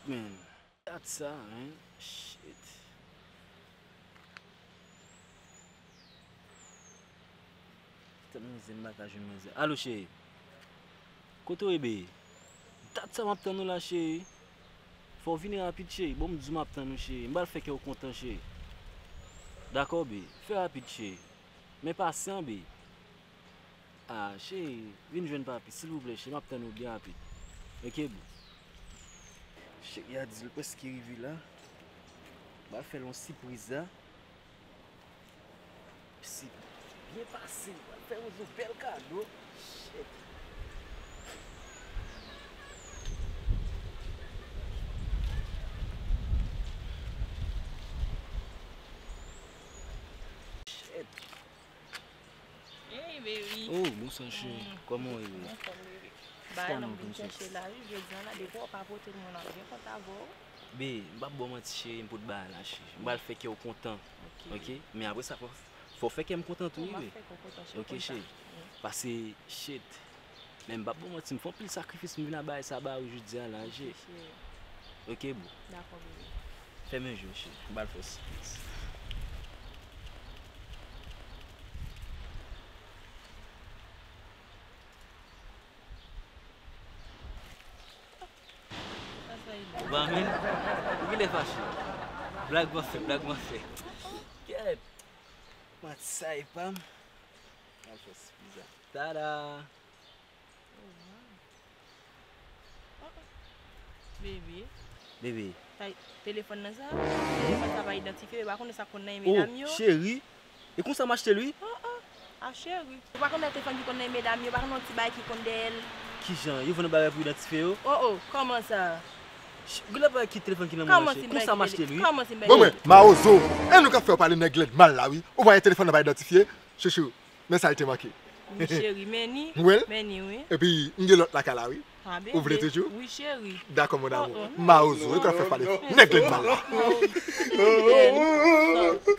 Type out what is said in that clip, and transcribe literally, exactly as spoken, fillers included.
Man, dat sa, man. Shit. Tann mizè, m pa ka jwenn mizè. Alo, cheri. Kote w ye, bebe? Dat sa m ap tann ou la, cheri. Fò w vini rapid, cheri. Bon, m di w m ap tann ou, cheri. M pral fè kè w kontan, cheri. Dakò, bebe. Fè rapid, cheri. Men pasyan, bebe. Ah, cheri, vin jwenn papi, silvouplè, cheri, m ap tann ou byen rapid. Oke, boo. Cheri a di l prèske rive la. M pral fè l yon sipriz la. Si byen pase, m pral fè yon bèl kado. Shit. Shit. Hey, baby. Oh, bonswa, cheri. Mm. Kòman w ye, baby? Anfòm, baby. Bagay lan m vin chèche la, wi, jodi a la, depi w pa pote l, mwen ap byen kont avè w. Be, m p ap ba w manti, cheri, m pot bagay la, cheri. M pral fè kè w kontan. Ok. Ok? Men apre sa, fò, fò w fè kè m kontan tou, wi, be. Oh, m ap fè kè w kontan, cheri. Ok, cheri. Mm. Pase, shit. Men m p ap ba w manti, m fè anpil sakrifis, m vin ap bay sa ba ou jodi a la, cheri. Ok, boo. Dakò, bebe. Fèmen je w, cheri. M pral fè sipriz. Ou pa renmen l? Ou genlè fache. Blag m ap fè, blag m ap fè. Kèt! Manti sa e pa m. M pral fè sipriz la. Tada! Oh, wow. Oh, oh. Bebe. Bebe. Sa, telefòn nan sa? Telefòn sa pa idantifye, yo pa konnen sa konn nan men medam yo. Oh, cheri. E konsa m achte l, wi. Oh, oh. A cheri. Yo pa konnen telefòn ki konn nan men medam yo, yo pa konnen yon ti bagay ki konn dèyè l. Kijan? Yo vann yon bagay pou idantifye yo? Oh, oh. Kòman sa? Ch-, gade bagay ki telefòn ki nan men mwen, cheri. Konsa m achte l, wi. Kòman si m bay... Bon, mwen, mawozo. E nou k ap fè yo pale nèg lèd mal la, wi. Ou pa wè telefòn nan pa idantifye? Chouchou. Men sa l te manke. Wi, cheri, men ni, men ni, wi. Epi, m gen lòt lakay la, wi. Ah, bebe. Ou vle toujou? Wi, cheri. Dakò, mon amour. Oh, oh. Mawozo, yo ka fè pale. Nèg lèd mal la. Oh, bebe.